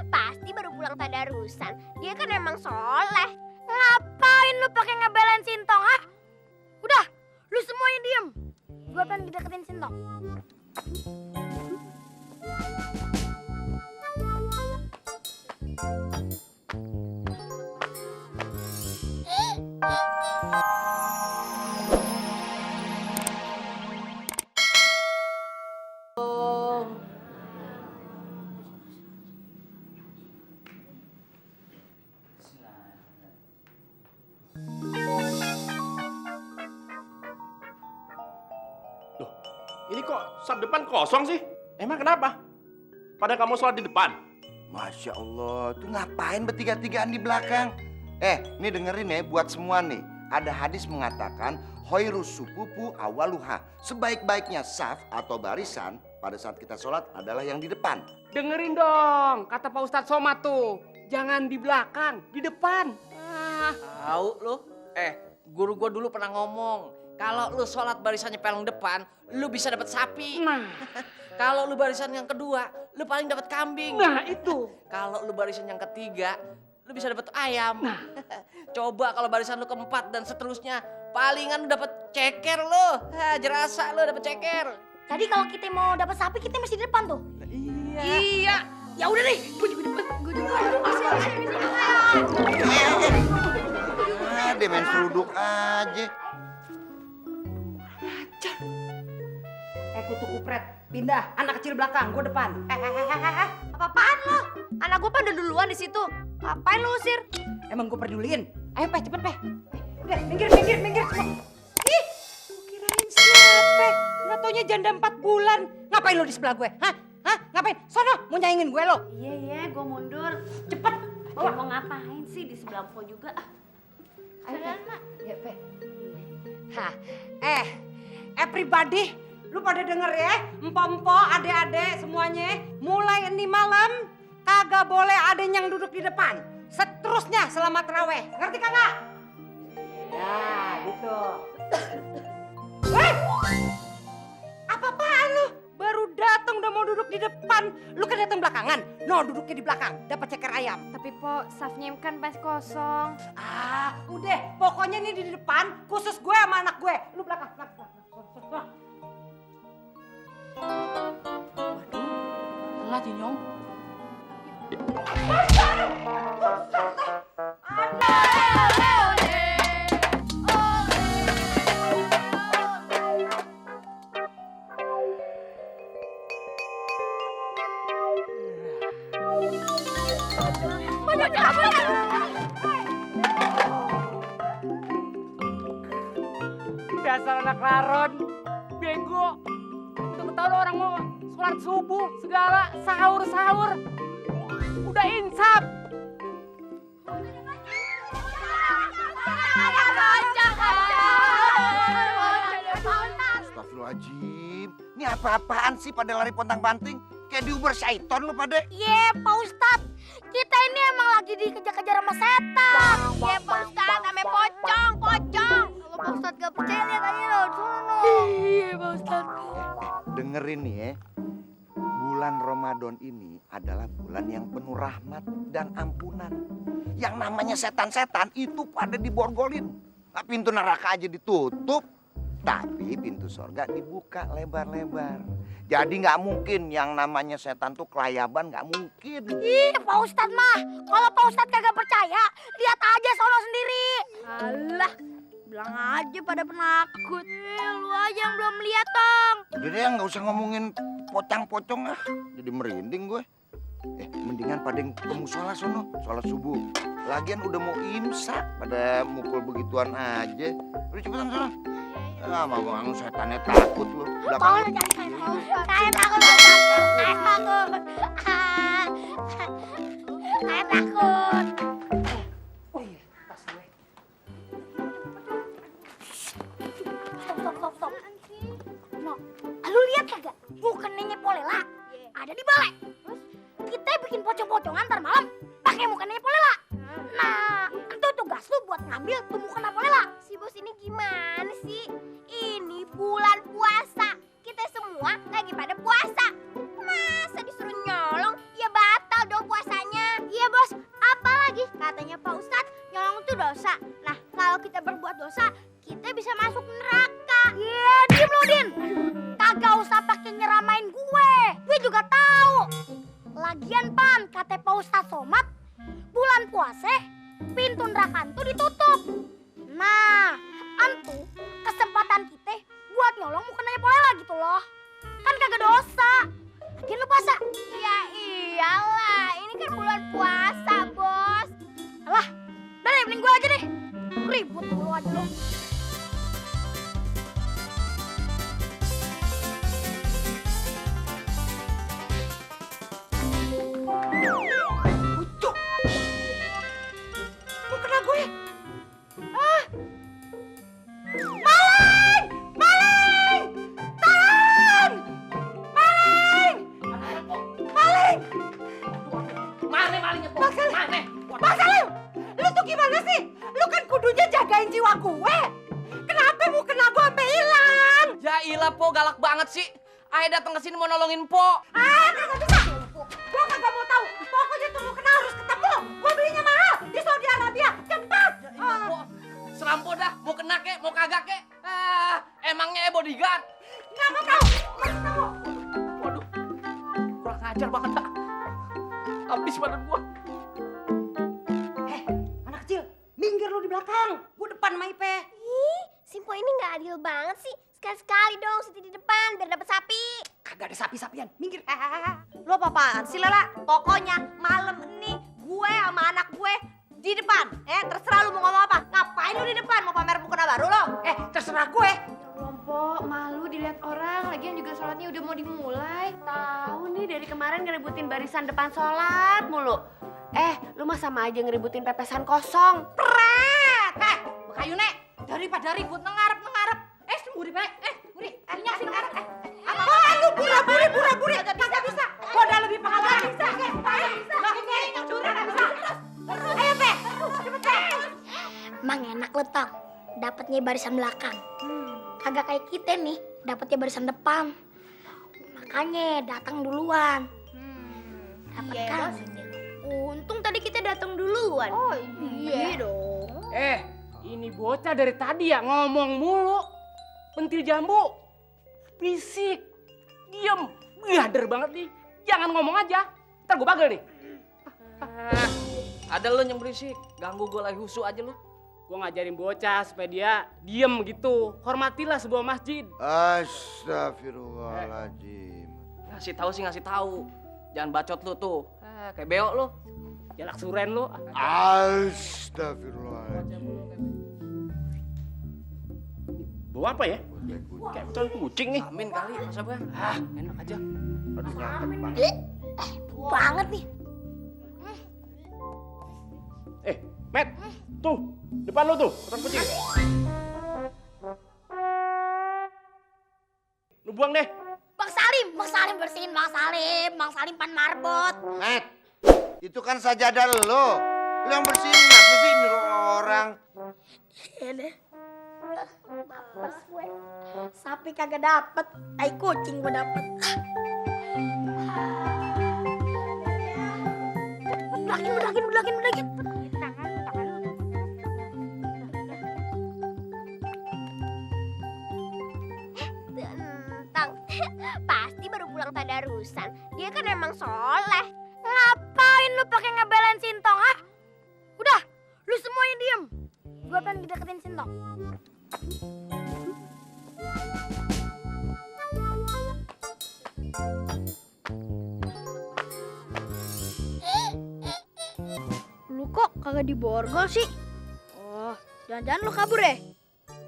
Pasti baru pulang tadarusan. Dia kan emang soleh. Ngapain lu pakai ngebelain Sintong, ha? Udah, lu semuanya diem. Gua pengen deketin Sintong. Loh, ini kok sab depan kosong sih? Emang kenapa? Pada kamu sholat di depan? Masya Allah, tuh ngapain bertiga-tigaan di belakang? Ini dengerin ya buat semua nih. Ada hadis mengatakan, Hoirus supupu awaluha. Sebaik-baiknya saf atau barisan pada saat kita sholat adalah yang di depan. Dengerin dong, kata Pak Ustadz Somad tuh. Jangan di belakang, di depan. Tahu lu? Guru gua dulu pernah ngomong, kalau lu sholat barisannya paling depan, lu bisa dapat sapi. Nah, Kalau lu barisan yang kedua, lu paling dapat kambing. nah itu. Kalau lu barisan yang ketiga, lu bisa dapat ayam. Nah. Coba kalau barisan lu keempat dan seterusnya, palingan lu dapat ceker lu. Jerasa lu dapat ceker. Jadi kalau kita mau dapat sapi, kita mesti di depan tuh. Iya. Ya udah deh, gua juga di depan. Gua juga. Dia main seruduk aja. Kutu kupret, pindah. Anak kecil belakang, gue depan. Apa-apaan lo? Anak gua pada duluan di situ. Ngapain lu usir? Emang gue peduliin? Ayo, Peh, cepet, Peh. Udah, minggir semua. Ih, lu kirain siapa? Nggak taunya janda 4 bulan. Ngapain lu di sebelah gue? Hah? Ngapain? Sono, mau nyaingin gue lo? Iya, gue mundur. Cepet. Bawa. Mau ngapain sih di sebelah Mpo juga? Ayo, Jalan, Peh. Mak. Ya, Peh. Everybody, lu pada denger ya? Empo-empo, adek-adek semuanya. Mulai ini malam, kagak boleh ada yang duduk di depan. Seterusnya selama terawih. Ngerti kagak? Ya, gitu. Apa-apaan lu? Baru datang udah mau duduk di depan. Lu kan datang belakangan. No, duduknya di belakang. Dapat ceker ayam. Tapi Po, safnya kan pas kosong. Udah. Pokoknya nih di depan. Khusus gue sama anak gue. Lu belakang. Waduh. Telat ya, Nyong. Dasar anak laron, bego. Udah tau lo orang mau sholat subuh segala, sahur. Udah insaf. Astagfirullahaladzim. Ini apa-apaan sih pada lari pontang-panting? Kayak di Uber syaiton lo pada. Iya, Pak Ustadz. Kita ini emang lagi dikejar-kejar sama setan. Iya Pak Ustadz, ame pocong. Kalau Pak Ustadz gak percaya, lihat aja loh. Sono. Iya, Pak Ustadz. Dengerin nih ya. Bulan Ramadan ini adalah bulan yang penuh rahmat dan ampunan. Yang namanya setan-setan itu pada diborgolin. Nah, pintu neraka aja ditutup. Tapi pintu surga dibuka lebar-lebar. Jadi nggak mungkin yang namanya setan tuh kelayaban, nggak mungkin. Ih, Pak Ustadz mah. Kalau Pak Ustadz kagak percaya, lihat aja sono sendiri. Alah, bilang aja pada penakut. Lu aja yang belum lihat, Tong. Udah deh, nggak usah ngomongin pocong-pocong ah. Jadi merinding gue. Mendingan pada yang ke musola sono, sholat subuh. Lagian udah mau imsak, pada mukul begituan aja. Udah cepetan sono. Mau setannya takut lu. Belakang. Saya takut. Oh iya, tas gue. Stop. No, lu lihat kagak? Mukanya Polela ada di balai. Terus kita bikin pocong-pocongan ntar malam pakai mukanya Polela. Nah, itu tugas lu buat ngambil tuh mukanya Polela. Si bos ini gimana sih? Ini bulan puasa. Kita semua lagi pada puasa. Masa disuruh nyolong? Ya batal dong puasa. puasa, pintu neraka tuh ditutup. Nah, antu kesempatan kita buat nyolong mukenanya Polela gitu loh. Kan kagak dosa. Lagian lu puasa. Ya iyalah, ini kan bulan puasa, Bos. Alah, udah deh, mending gue aja deh. Ribut mulu aja lo. Ucuk. Lu kena gue. Ah. Maling! Maling! Tolong! Maling! Maling! Mana malingnya, Po? Bang Salim! Mana? Bang Salim! Lu tuh gimana sih? Lu kan kudunya jagain jiwa gue. Kenapa mau kena gue sampai hilang? Ya ilah, Po, galak banget sih. Ayo datang ke sini mau nolongin Po. Ah, kagak bisa. Gue kagak mau tahu. Pokoknya tuh mau kena harus ketemu. Gue belinya mahal di Saudi Arabia. Cepat. Ya ilah, Po. Serampo dah, mau kena kek, mau kagak kek. Emangnya bodyguard. Nggak mau tahu. Mau ketemu. Waduh, kurang ajar banget dah. Habis badan gua. Anak kecil, minggir lu di belakang. Gue depan sama Ipe. Ih, Simpo ini nggak adil banget sih. Sekali-sekali dong Siti di depan biar dapet sapi. Kagak ada sapi-sapian. Minggir. Lo apa-apaan sih Lela? Pokoknya malam ini gue sama anak gue di depan. Terserah lu mau ngomong apa. Ngapain lu di depan? Mau pamer mukena baru lo? Terserah gue. Kelompok malu dilihat orang, lagian juga sholatnya udah mau dimulai. Tahu nih dari kemarin ngeributin barisan depan sholat mulu. Lu mah sama aja ngeributin pepesan kosong. Pret! Bekayu nek, daripada ribut nengarep-nengarep. Buri baik. Buri, minyak sini nengarep. Wah, lu pura-puri. Kagak bisa. Gue udah lebih pengalaman. Bisa. Lah, Minyak curi nggak bisa. ayo, Pe. Cepet, Pe. Emang enak lo, Tang. Dapatnya barisan belakang. Kagak kayak kita nih, dapatnya barisan depan. Makanya datang duluan. Dapat kan? Untung tadi kita datang duluan. Oh iya dong. Ini bocah dari tadi ya ngomong mulu. Pentil jambu. Berisik. Diem. Ngader banget nih. Jangan ngomong aja. Ntar gue bagel nih. Ada lu yang berisik, ganggu gue lagi husu aja lu. Gue ngajarin bocah supaya dia diem gitu. Hormatilah sebuah masjid. Astagfirullahaladzim. Ngasih tahu sih ngasih tahu. Jangan bacot lu tuh. Kayak beok lu. Jalak suren lu. Astagfirullahaladzim. Bau apa ya? Kayak betul kucing nih. Amin kali, masa gue? Enak aja. Aduh, nyangkut. Banget nih. Matt, tuh, depan lu tuh, orang kucing. Lu buang deh. Bang Salim bersihin Bang Salim pan marbot. Matt, itu kan sajadah lo. Lu yang bersihin, apa sih nyuruh orang? Iya deh. Mampus gue. Sapi kagak dapet, tai kucing gue dapet. Bedakin. Tentang. Pasti baru pulang tadarusan. Dia kan emang soleh. Ngapain lu pakai ngebelain Sintong, ah? Udah, lu semuanya diem. Gue pengen dideketin Sintong. Lu kok kagak diborgol sih? Oh, jangan-jangan lu kabur ya?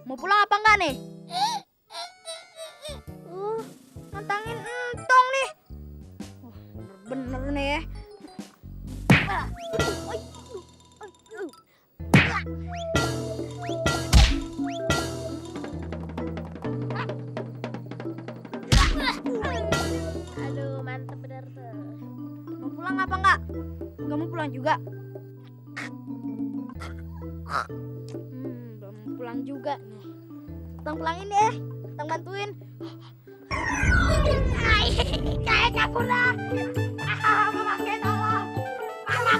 Mau pulang apa enggak nih? Nantangin entong nih. Bener nih ya. Aduh, mantep bener tuh. Mau pulang apa enggak? Enggak mau pulang juga. Belum mau pulang juga nih. Tang pulangin deh. Tang bantuin. Kayak kabur dah. Mama tolong. Mama